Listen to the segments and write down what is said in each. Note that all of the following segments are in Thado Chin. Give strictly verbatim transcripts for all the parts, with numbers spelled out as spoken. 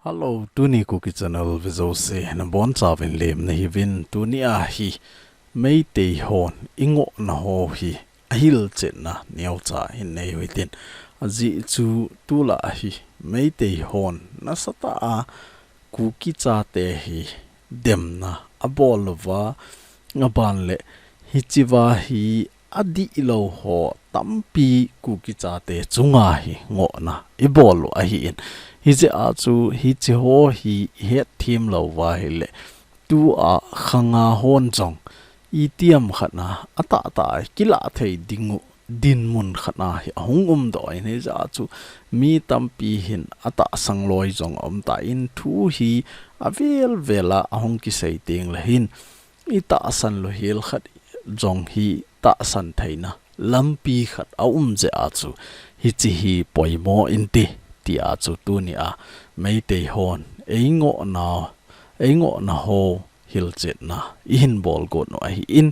Hello, tuni Kuki Channel vejouse nabonchauvin lemna hiuvin, tuni ahi Meitei hon ingohna ho hi ahilchetna neocha hin nei uhitin. Ajeh chu tulai hi Meitei hon nasatah a Kuki chate hi demna abol uva, aban le hichea hi adihlou ho tampi Kuki chate chunga hi ngohna ibol u ahin. Hijeh a chu hiche ho hi ihet themlou uva ahile, tua khanga hon jong itiham khat na atahtah a kilah thei ding u dinmun khat na hi ahung umdoh in, hijeh a chu mi tampi hin atahsan loi jong aumtan, thu hi avel vel a ahung kisei tengle hin itahsan lou hel khat jong hi tahsan theina lampi khat aum jeh a chu hiche hi poimo inte, tia chu tuni a Meitei hon eingohna, eingohna ho hilchetna ihin bol got u ahin.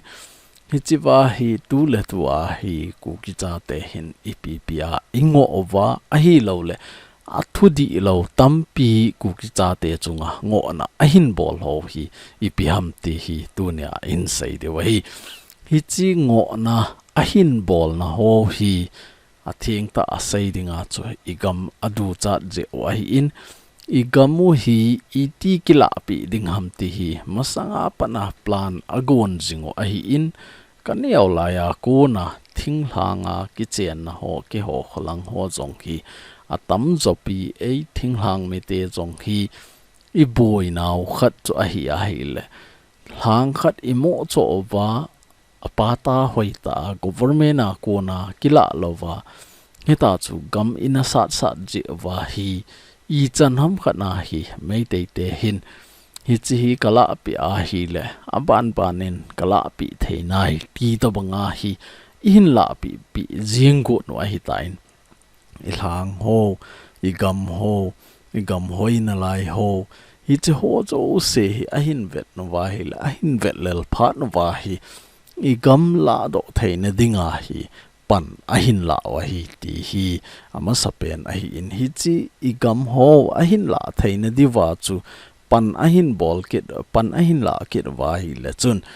Hichea hi tuletua hi Kuki chate hin ipi ipi a ingoh uva, ahilouleh athudihlou tampi Kuki chate chunga ngohna ahin bol ho hi ipi ham ti hi tunia ihin sei diu ahi. Hiche ngohna ahin bolna ho hi athengtah a sei dinga chu igam aduchat jeh u ahin, igam u hi iti kilahpeh ding ham ti hi masanga pat a plan agon jing u ahin, kaneo laiya kona thinglhanga kichenna ho, keiho kholang ho jong hi atamjo pi, ei thinglhang mite jong hi iboinau khat chu ahi ahile, lhang khat imoh choh uva, apata hoitah a government a kona kilah louva, hitia chu gam ina satsat jeh uva hi ichan ham khat na hi Meitei te hin hiche hi kalahpeh ahile, abanban in kalahpeh thei nai ti tobanga hi ihin lahpeh peh jing got u ahitan, ilhang ho, igam ho, igam hoina lai ho, hiche ho jouse hi ahin vet uva ahile, ahin vet lel phat uva hi igam lahdoh theina dinga hi pan ahin lah u ahi ti hi amasapen ahin, hiche igam ho ahin lah theina diuva chu pan ahin bol kit, pan ahin lah kit uva ahile chun,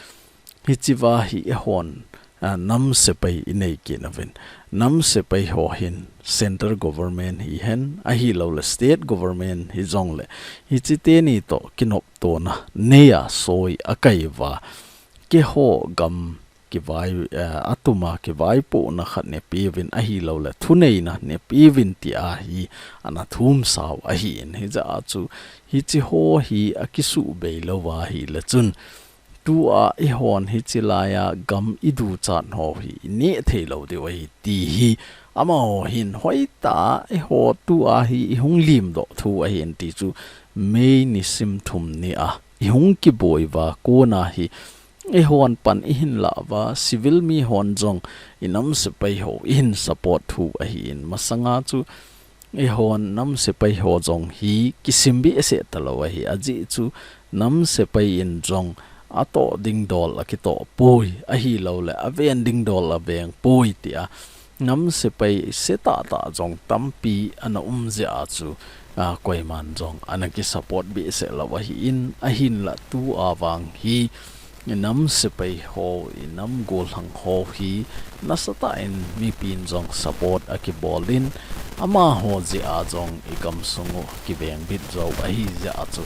hichea hi eihon, a, nam sepai inei kit nauvin, nam sepai ho hin central government hihen, ahilouleh state government hijongle, hiche teni toh kinoptona neiya soi akai uva, keiho gam kivai, eh, atuma kivaipohna khat neipeh uvin, ahilouleh thuneina neipeh uvin tia hi ana thumsau ahin, hijeh a chu hiche ho hi akisuhbei louva ahile chun, tua eihon hiche laiya gam iduchat ho hi ineh theilou diu ahi ti hi amaho hin hoitah a eiho tua hi ihung limdoh thu ahin ti chu May nisim thum nia ihung kiboi uva kona hi eihon pan ihin lah uva, civil mihon jong inam sepai ho ihin support thu ahin, masanga chu eihon nam sepai ho jong hi kisim behseh talou ahi, ajeh chu nam sepai in jong atoh ding dol akitoh poi, ahilouleh aven ding dol aveng poi tia nam sepai se tahtah jong tampi ana um jeh a chu, a, koiman jong ana kisupport behseh lou ahin, ahinlah tua vang hi inam sepai ho, inam gollhang ho hi nasatah in mipin jong support akibol in, amaho jeh a jong igamsung u kivengbit jou ahi jeh a chu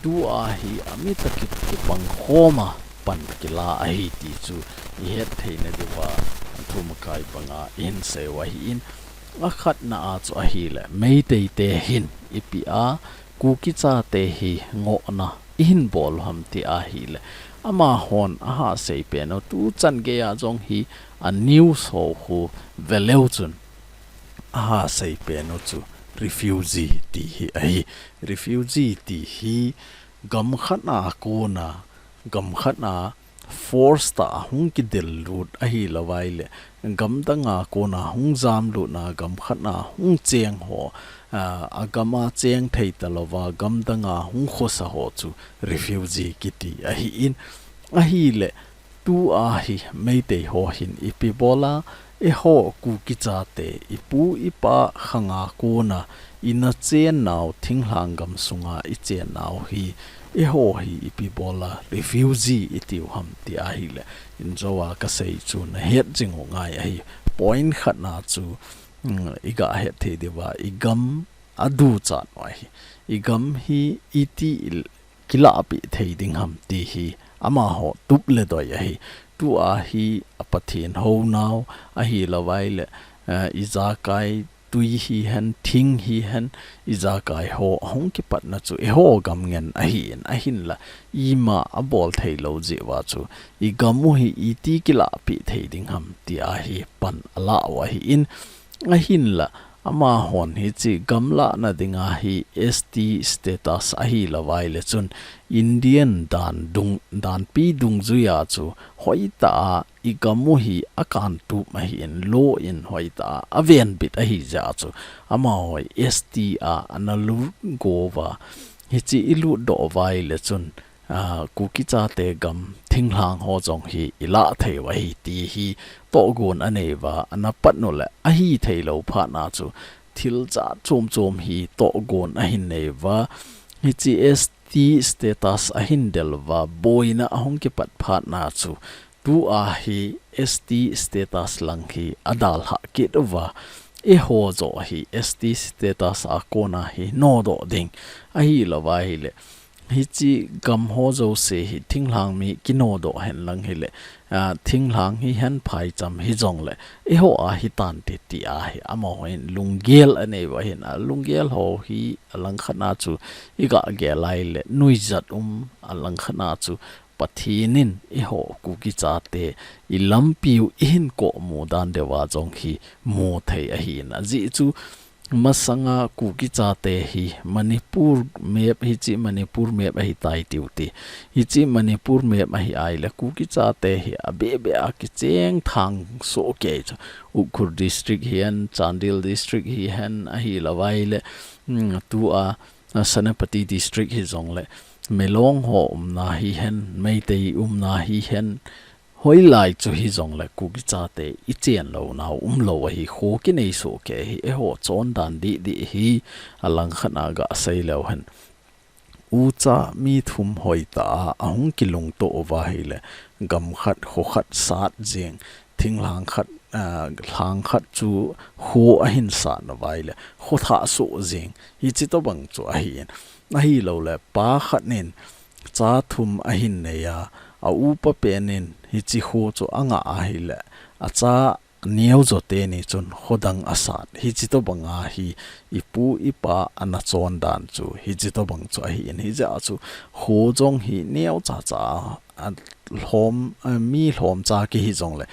tua hi amit akipang khoma pan kila ahi ti chu ihet theina diuva thum akai banga ihin sei u ahin, akhatna a chu ahile, Meitei te hin ipi a Kuki chate hi ngohna ihin bol u ham ti ahile, amahon ahasei pen u tuchan geiya jong hi a news ho khu veleu chun ahasei pen u chu refugee ti hi ahi. Refugee ti hi gam khat a kona, gam khat a force tah a hung kidel lut ahilou vaile, gam dang a kona hung jam lutna, gam khat a hung cheng ho, a, agam a cheng thei talouva, gam dang a hung khosa ho chu refugee kiti ahin, ahile, tua hi Meitei ho hin ipi bol a, Eiho Kuki chate, ipu ipa khanga kona ina chennau thinglhang gam sunga ichennau hi, eiho hi ipi bola refugee itiu ham ti ahile, injoa kasei chu nahet jing u ngai ahi. Point khatna chu, mm, iga het thei diuva, igam aduchat u ahi. Igam hi iti il- kilahpeh thei ding ham ti hi amaho tup le doi ahi. Tua hi a Pathen hounau ahilouva ile, eh, ijakai tui hihen, thing hihen, ijakai ho ahung kipatna chu eiho gam ngen ahin, ahinla ima abol theilou jeh uva chu igam u hi iti kilahpeh thei ding ham ti ahi pan alah u ahin, ahinla amahon hiche gamlahna dinga hi S T status ahilouva ile chun Indian dan dung, danpi dungjuia chu hoitah a igam u hi akantup ahin, law in hoitah a avenbit ahi jeh a chu amaho S T a ana lut go uva, hiche ilut doh uva ile chun, ah, Kuki chate gam thinglhang ho jong hi ilah thei u ahi ti hi tohgon anei uva, ana pat u le ahithei lou phat na chu thil jat chom chom hi tohgon ahin nei uva, hiche S T status ahin del uva, boina ahung kipat phat na chu tua hi S T status lang hi adalhah kit uva, eiho joh hi S T status a kona hi nodoh ding ahilouva ile, hiche gam ho jouse hi thinglhang mi kinodoh hen lang hile, ah, thinglhang hihen phaicham hijongle eiho a hitante ti ahi, amahon lunggel anei uva ahin, alunggel ho hi alangkhat na chu iga gel a ile nuijat um, alangkhat na chu Pathen in eiho Kuki chate ilampiu ihin komu dan deuva jong hi mu thei ahin, ajeh chu masanga Kuki chate hi Manipur map, hiche Manipur map ahitai tiu te. Hiche Manipur map ahi a ile Kuki chate hi abeh beh a kicheng thang soh kei chu. Ukhrul district hihen, Chandel district hihen ahilouva ile, mm, tua, ah, Senapati district hijongle Milong ho umna hihen, Meitei umna hihen, hoilai chu hijongle Kuki chate ichen lounau umlou ahi, kho kinei soh kei hi, eiho chondan didi hi alangkhat na gasei leu hen. Ucha mi thum hoitah a ahung kilungto uva hile, gam khat, kho khat sat jeng, thinglhang khat, ah, lhang khat chu kho ahin sat uva ile, kho thah soh jeng, hiche tobang chu ahin. Ahilouleh, pa khat nin cha thum ahin nei a, a upa pen in hiche kho chu angah ahile, acha neo jo teni chun kho dang asat. Hiche tobang a hi ipu ipa ana chondan chu hiche tobang chu ahin, hijeh a chu kho jong hi neo chacha a, a lhom, a mi lhomcha kihi jongle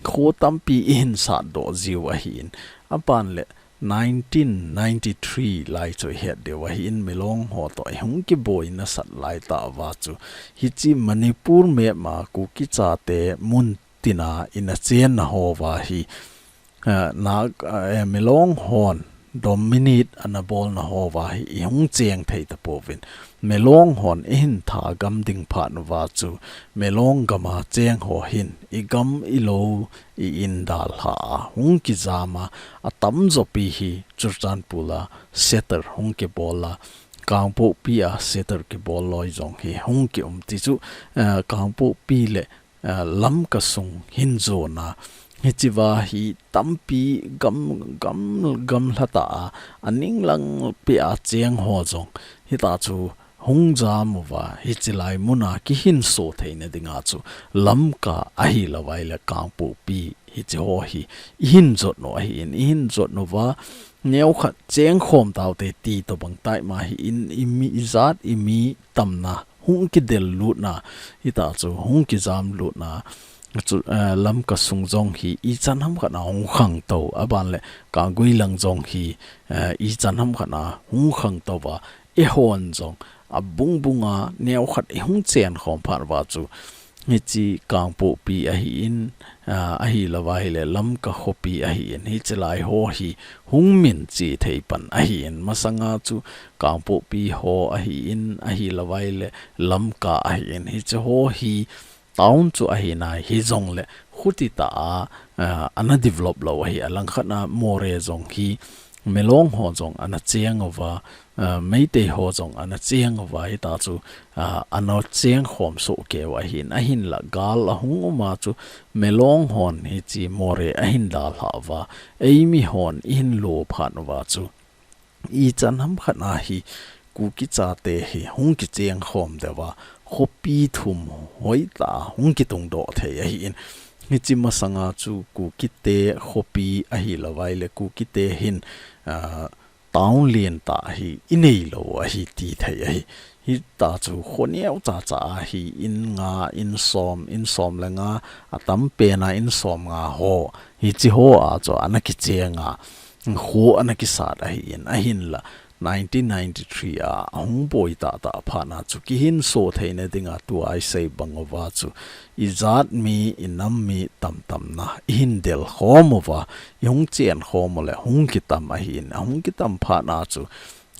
kho tampi ihin satdoh jiu ahin. Aban le nineteen ninety-three lai chu ihet diu ahin, Milong ho toh ihung kiboi nasat lai tah uva chu hiche Manipur map a Kuki chate mun tina ina chenna ho uva hi, eh, Nag-, eh, Milong hon dominate ana bolna ho uva hi ihung cheng thei tapouvin. Milong hon ihin thagam ding phat uva chu Milong gam a cheng ho hin igam ilou i-in dalha a hung kijam a, atamjo pi hi Churachandpur a settle hung kibol a, Kangpokpi a settle kibol loi jong hi hung kium ti chu, eh, Kangpokpi le, eh, Lamka sung hin jona. Hiche uva hi tampi gam, gam, gamla tah a, aning lang pi a cheng ho jong hita chu hung jam uva, hiche lai mun a kihinso theina dinga chu Lamka ahilouva ile Kangpokpi hiche ho hi ihin jot u ahin, ihin jot uva, neo khat cheng khom taute ti tobang tai ma hi in, imi ijat, imi tamna hung kidel lutna, hita chu hung kijam lutna chu, eh, Lamka sung jong hi ichan ham khat a hung khangtou, aban le Kangui lang jong hi, eh, ichan ham khat a hung khangtou uva, eihon jong abung bung a neo khat ihung chen khom phat uva chu hiche Kangpokpi ahin, ah, ahilouva ile Lamka khopi ahin, hiche lai ho hi hung minche thei pan ahin, masanga chu Kangpokpi ho ahin, ahilouva ile Lamka ahin, hiche ho hi town chu ahi nai, hijongle khuti ta a, ah, ana develop lou ahi. Alangkhat a Moreh jong hi Milong ho jong ana cheng uva, ah, Meitei ho jong ana cheng uva, hita chu, ah, ana cheng khom soh keu ahin, ahinla gal ahung um a chu Milong hon hiche Moreh ahin dalha uva, eimi hon ihin lo phat uva chu ichan hamkhat a hi Kuki chate hi hung kicheng khom deuva, khopi thum hoitah a hung kitung doh thei ahin. Hiche masanga chu Kukite khopi ahi lou vai le Kukite hin, ah, town lentah hi inei lou ahi ti thei ahi. Hita chu kho neo chacha a hi in nga, in som, in som le nga, atam pen a in som nga ho, hiche ho a chu ana kicheng a, kho ana kisat ahin, ahinla nineteen ninety-three a ahung boi tahtah phat a chu kihinso theina dinga tua isei bang uva chu ijat mi, inam mi tamtamna ihin del khom uva, ihung chen khom u le hung kitam ahin, ahung kitam phat a chu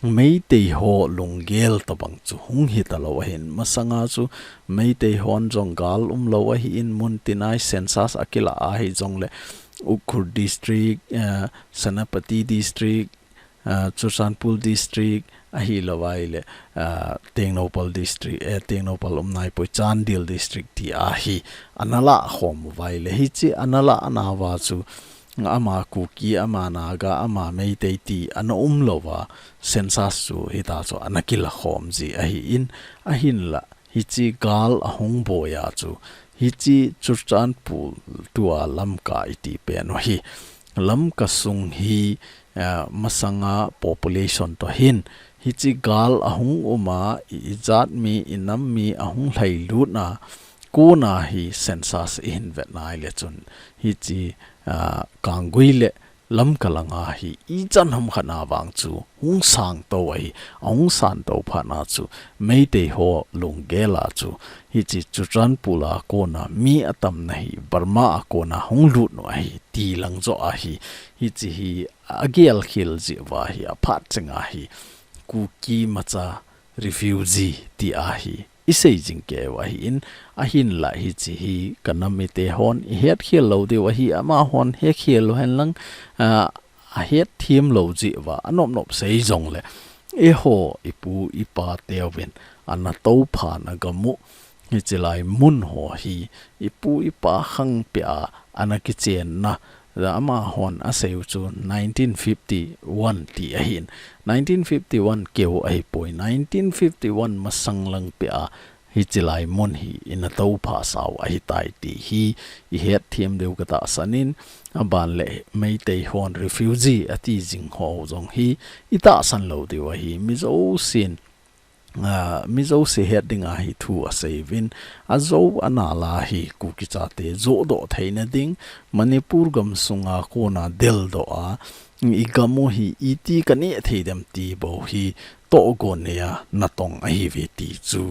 Meitei ho lunggel tabang chu hung hita lou ahin. Masanga chu Meitei hon jong gal um lou ahin, mun tin a hi census akila ahi jongle Ukhrul District, eh, Senapati District, ah, Churachandpur District, ahi lou vai le, ah, Tengnoupal District, eh, Tengnoupal um nai poi, Chandel District ti a hi ana la khom u vai le. Hiche ana la nauva chu ama Kuki, ama Naga, ama Meitei ti ana um louva, census chu hita chu ana kila khom ji ahin, ahinla hiche gal ahung boi a chu, hiche Churachandpur tua Lamka iti pen u hi, Lamka sung hi, ah, masanga population toh hin, hiche gal ahung um a, i, ijat mi, inam mi ahung lhailut na, kona hi census ihin vet nai le chun, hiche, ah, Kanggui le Lamka langa hi ichan hamkhat a vang chu hung sang to ahi, ahung sang to phat a chu Meitei ho lunggel a chu hiche Churachandpur a kona mi atamna hi Burma a kona hung lut u ahi ti lang jo ahi. Hiche hi agel khel jeh uva hi aphat chenga hi Kuki macha refugee ti a hi isei jing keu ahin, ahinla hiche hi kanam mite hon ihet khel lou diu ahi, amahon het khel u hen lang, ah, ahet them lou jeh uva, anop nop sei jongle, eiho ipu ipa teuvin ana toupha na gam u, hiche lai mun ho hi ipu ipa khang pia ana kichen na, amahon asei u chu nineteen fifty-one ti ahin. Nineteen fifty-one keu ahi poi, nineteen fifty-one masang lang pia hiche lai mun hi ina toupha sau ahitai ti hi ihet them diu katahsan in, aban le Meitei hon refugee ati jing ho jong hi itahsan lou diu ahi. Mi jousen, ah, mi jouse het dinga hi thu asei uvin, ajou anal a hi Kuki chate johdoh theina ding, Manipur gam sunga kona del doh a, igam u hi iti kaneh thei dem ti bou hi tohgon neia natong ahiuve ti chu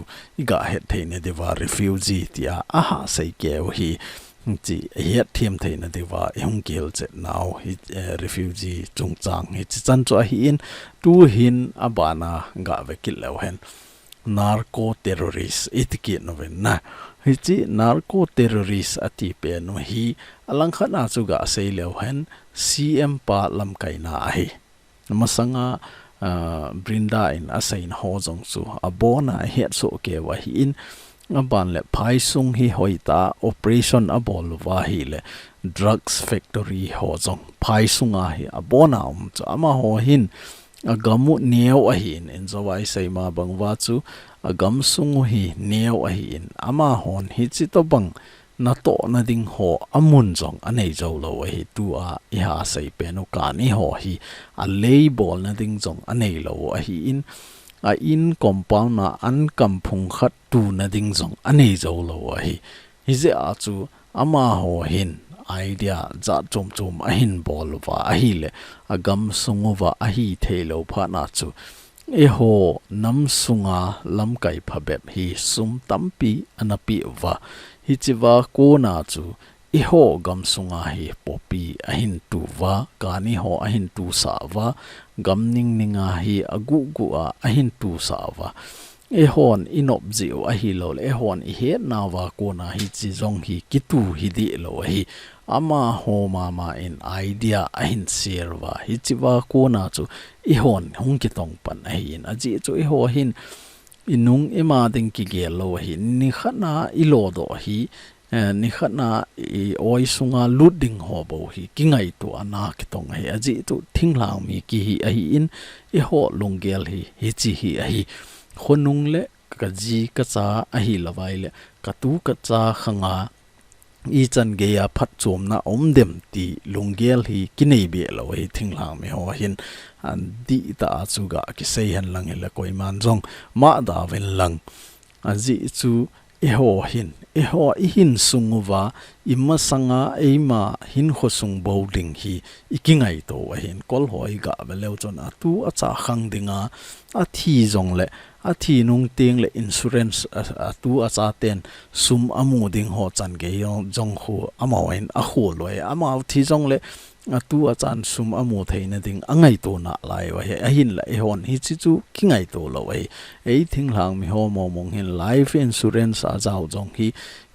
iga het theina diuva refugee tia ahah sei keu hi, hiche het them theina diuva ihung kihilchet nau hi, eh, refugee chungchang hiche chan chu ahin, tuhin abana gave kit leu hen narco terrorist iti kit uvin na. Hiche narco terrorist ati pen u hi alangkhat a chu gasei leu hen C M pa lamkaina ahi. Masanga, ah, Brinda in aseina ho jong chu abona ahet soh keu ahin, aban le phaisung hi hoitah a operation abol uva ahile drugs factory ho jong phaisunga hi abona um chu amaho hin agam u neo ahin, in jouva isei ma bang uva chu agam sung u hi neo ahin, amahon hiche tobang natohna ding ho amun jong anei jou lou ahi. Tua iha sei pen u kani ho hi alei bolna ding jong anei lou ahin, a in compound a an kam phung khat tuna ding jong anei jou lou ahi. Hijeh a chu amaho hin idea jat chom chom ahin bol uva ahile, agam sung uva ahi thei lou phat a chu, eiho nam sunga lamkai phabep hi sum tampi ana pe uva. Hichea kona chu eiho gam sunga hi poppy ahin tu uva, kani ho ahin tusah uva, gam ning ninga hi aguh guh a ahin tusah uva. eihon inop jiu ahilou le, eihon ihetnauva kona hiche jong hi kitu hideh lou ahi. Amaho mama in idea ahin share uva, hichea kona chu eihon hung kitong pan ahin. Ajeh chu eiho hin inung ima ding kigel lou ahi. Nikhat na ilodoh hi, eh, nikhat na i-oi sunga lut ding ho bou hi kingaito a na kitong ahi. Ajeh chu thinglhang mi kihi ahin, eiho lunggel hi hiche hi ahi. Khonung le kaji kacha ahilouva ahile, katu kacha khanga ichan geiya phatchomna um dem ti lunggel hi kinei be lou ahi thinglhang mi ho hin. Adih tah a chu ga kisei hen lang hile koiman jong mada uvin lang. Ajeh chu eiho hin, eiho ihin sung uva, imasanga eima hinkho sung bou ding hi ikingaito u ahin. Kol ho iga ve leu chun atu acha khang dinga, athi jongle, athi nung tengle insurance a, atu achaten sum amu ding ho chan gei jong, jong khu amahon akhol u ahi. Amaho thi jongle atu achan sum amu theina ding angaito nalai u ahi. Ahinla eihon hiche chu kingaito lou ahi. Ei thinglhang mi ho mong mong hin life insurance a jao jong hi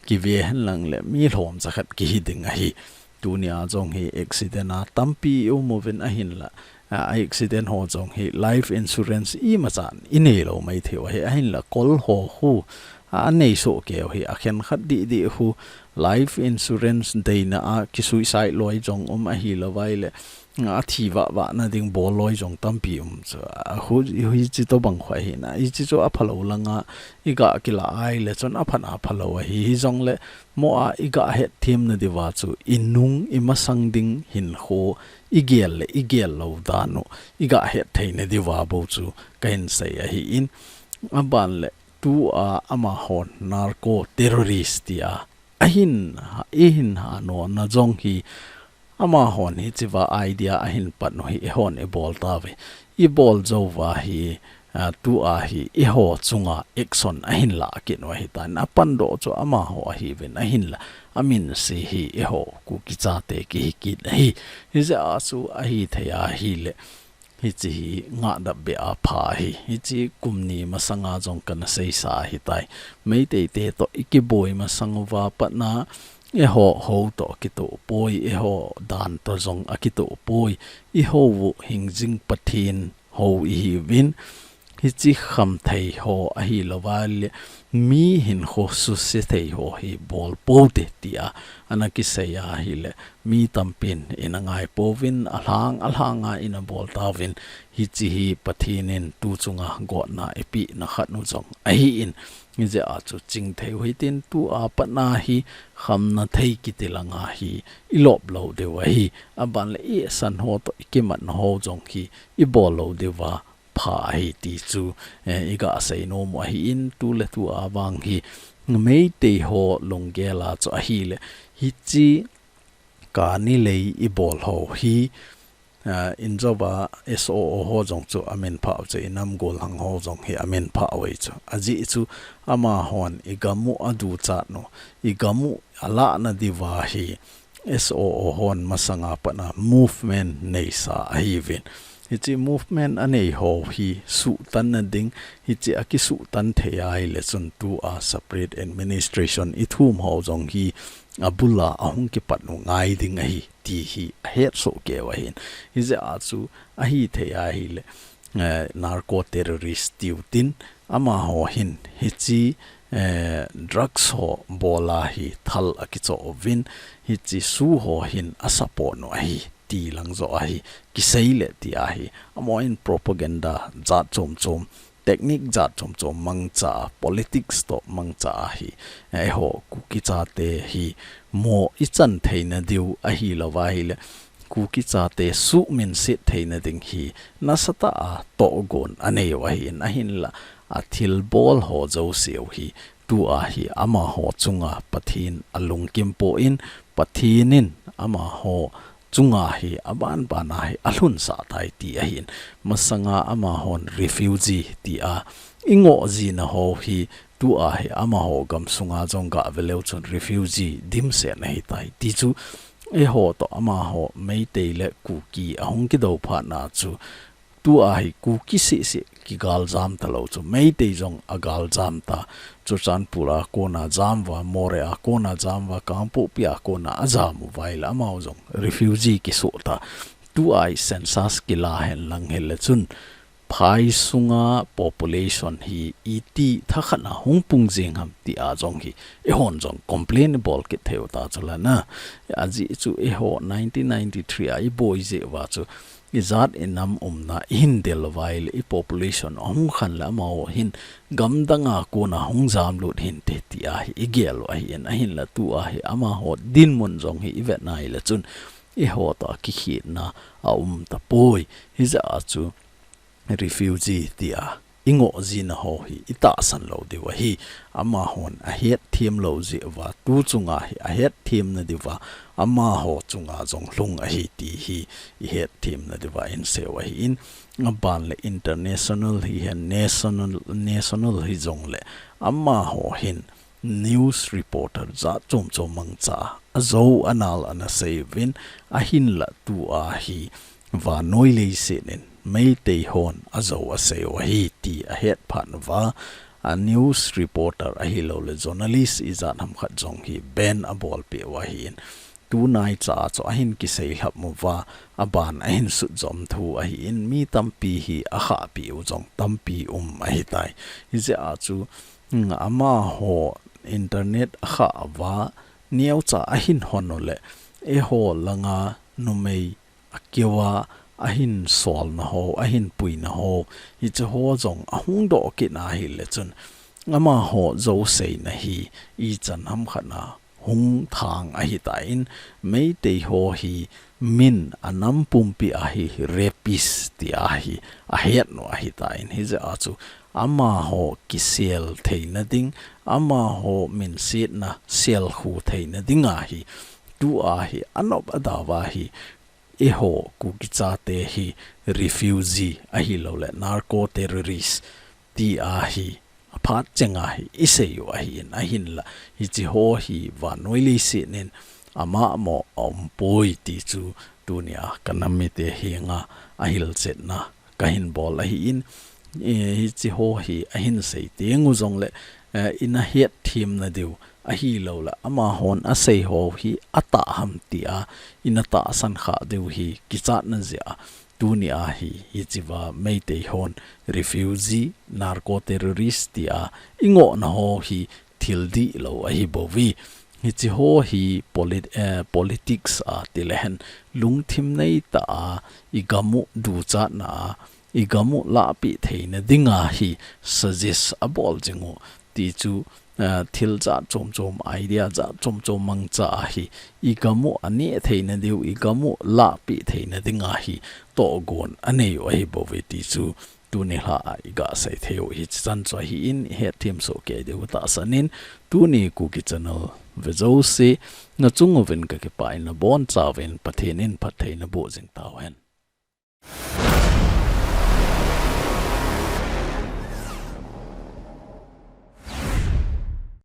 kive hen lang le mi lhomcha khat kihi ding ahi. Tunia jong hi accident a tampi i um uvin ahinla, a, accident ho jong hi life insurance imachan inei lou maithei u ahi. Ahinla kol ho khu, a, anei soh keu hi akhen khat dih dih khu life insurance deina a kisuicide loi jong um ahilouva ahile, athi vah vah na ding bol loi jong tampi um chu. A, hu, hiche tobang khu ahina. Hiche chu aphalou langa iga kila ahile chun aphat na aphalou ahi. Hijongle mo a iga hetthem na diuva chu inung imasang ding hinkho igel le igel lou dan u iga hetthei na diuva bou chu kahin sei ahin. Aban le tua amahon narco terrorist tia ahin, ihin hano na jong hi, amahon hichea idea ahin pan u hi eihon ibol tauve. Ibol jouva hi, a, tua hi eiho chunga action ahin lah kit u ahitan. Apandoh chu amaho ahiuvin ahinla, amin se hi eiho Kuki chate kihi kit ahi. Hijeh a chu ahithei ahile, hiche hi ngah dap beh a pha ahi. Hiche kum ni masanga jong kana seisa ahitai. Meitei te toh ikiboi masang uva patna, eiho hou toh akitoh poi, eiho dan toh jong akitoh poi, eiho u hingjing Pathen hou ihiuvin, hiche khamthei ho ahilouva le, mi hinkho suse thei ho hi bol pou te tia ana kisei ahile, mi tampin ina ngai pouvin, alhang, alhanga ina bol tauvin, hiche hi Pathen in tu chunga gotna eipeh na khat u jong ahin. Hijeh a chu chingthei u hitin tua patna hi khamna thei kiti langa hi ilop lou diu ahi. Aban le isan ho toh ikimat ho jong hi ibol lou diuva pha ahi ti chu, eh, iga seinom u ahin. Tu le tua vang hi Meitei ho lunggel a chu ahile, hiche kani lei ibol ho hi, ah, injouva S O O ho jong chu amin pha u chu, inam golhang ho jong hi amin pha u ahi chu. Ajeh chu amahon igam u aduchat u, igam u alah na diuva hi S O O hon masanga patna movement neisa ahiuvin. Hiche movement anei ho hi suhtan na ding, hiche akisuhtan thei ahile chun tua separate administration ithum ho jong hi abula ahung kipat u ngai ding ahi ti hi ahet soh keu ahin. Hijeh a chu ahithei ahile, eh, narco terrorist tiu tin, amaho hin hiche, eh, drugs ho bol a hi thal akichoh uvin, hiche su ho hin asupport u ahi ti lang joh ahi. Kisei le ti ahi. Amahon propaganda jat chom chom, technique jat chom chom mangcha, politics toh mangcha ahi. Eiho Kuki chate hi mo ichan theina diu ahilouva ahile, Kuki chate suhminset theina ding hi nasatah a tohgon anei u ahin, ahinla athilbol ho jouse u hi tua hi amaho chunga Pathen alungkim poi, Pathen in amaho chunga hi aban ban a hi alhunsah tai ti ahin. Masanga amahon refugee tia ingoh jina ho hi tua hi amaho gamsunga jong ga ve leu chun refugee dimset na ahitai ti chu, eiho toh amaho Meitei le Kuki ahung kidou phat na chu Tua hi Kuki seh seh kigaljam talou chu, Meitei jong agaljam ta. Churachandpur a kona jam uva, Moreh a kona jam uva, Kangpokpi a kona ajam uva ahile amaho jong refugee kisoh ta. Tua hi census kila henlang hile chun, phai sunga population hi iti thakhat a hung pung jing ham tia jong hi eihon jong complain ibol kit thei u ta chu la na. Ajeh chu eiho nineteen ninety-three a iboi jeh uva chu ijat inam umna ihin del uva ahile i population ahung khan le amaho hin gamdang a kona hung jamlut hinte tia hi igel u ahin, ahinla tua hi amaho dinmun jong hi ivet na ahile chun eiho toh kikhetna aum tapoi. Hijeh a chu refugee tia ingoh jina ho hi itahsan lou diu ahi. Amahon ahetthem lou jeh uva tu chunga hi ahetthem na diuva amaho chunga jong lhung ahi ti hi ihetthem na diuva insei u ahin, aban le international hihen national, national hijongle amaho hin news reporter jat chom chom mangcha a, ajo anal ana sei uvin, ahinla tua hi vannoi leiset in Meitei hon ajo asei u ahi ti ahet phat uva, a news reporter ahilou le journalist ijat ham khat jong hi ban abol peh u ahin, tunai cha chu ahin kisei lhap uva, aban ahin sut jom thu ahin, mi tampi hi akhah peh u jong tampi um ahitai. Hijeh a chu, mm, amaho internet akhah uva, neocha ahin hon u le, eiho langa numei akeu a ahin solna ho, ahin puina ho, hiche ho jong ahung doh kit na ahile chun, amaho joseina hi ichan ham khat na hung thang ahitan, Meitei ho hi min anam pumpi a hi rapist tia hi ahet u ahitan, hijeh a chu amaho kisel theina ding, amaho minsetna selkhu theina dinga hi tua hi anop adau va hi eiho Kuki chate hi refugee ahilou le narco terrorist tia hi aphat chenga hi isei u ahin, ahinla hiche ho hi vannoi leiset in amahmo aumpoi ti chu tunia kanam mite henga ahilchetna kahin bol ahin, eh, hiche ho hi ahin sei teng u jongle, eh, ina hetthem na diu ahilou le amahon asei ho hi atah ham tia ina tahsan kha diu hi kichatna jeh a, tunia hi hichea Meitei hon refugee, narco terrorist tia ingohna ho hi thil dihlou ahi bouve. Hiche ho hi polit-, eh, politics a tilehen lungthim neitah a igam u duchatna a igam u lahpeh theina dinga hi suggest abol jing u ti chu, eh, thil jat chom chom, idea jat chom chom mangcha a hi igam u aneh theina diu, igam u lahpeh theina dinga hi tohgon anei u ahi bouve ti chu tuni lha a iga sei thei u hi chan chu ahin, ihetthem soh kei diu tahsan in, tuni Kuki Channel ve jouse nachung uvin kakipah in, nabonchauvin Pathen in phatthei naboh jing tauhen.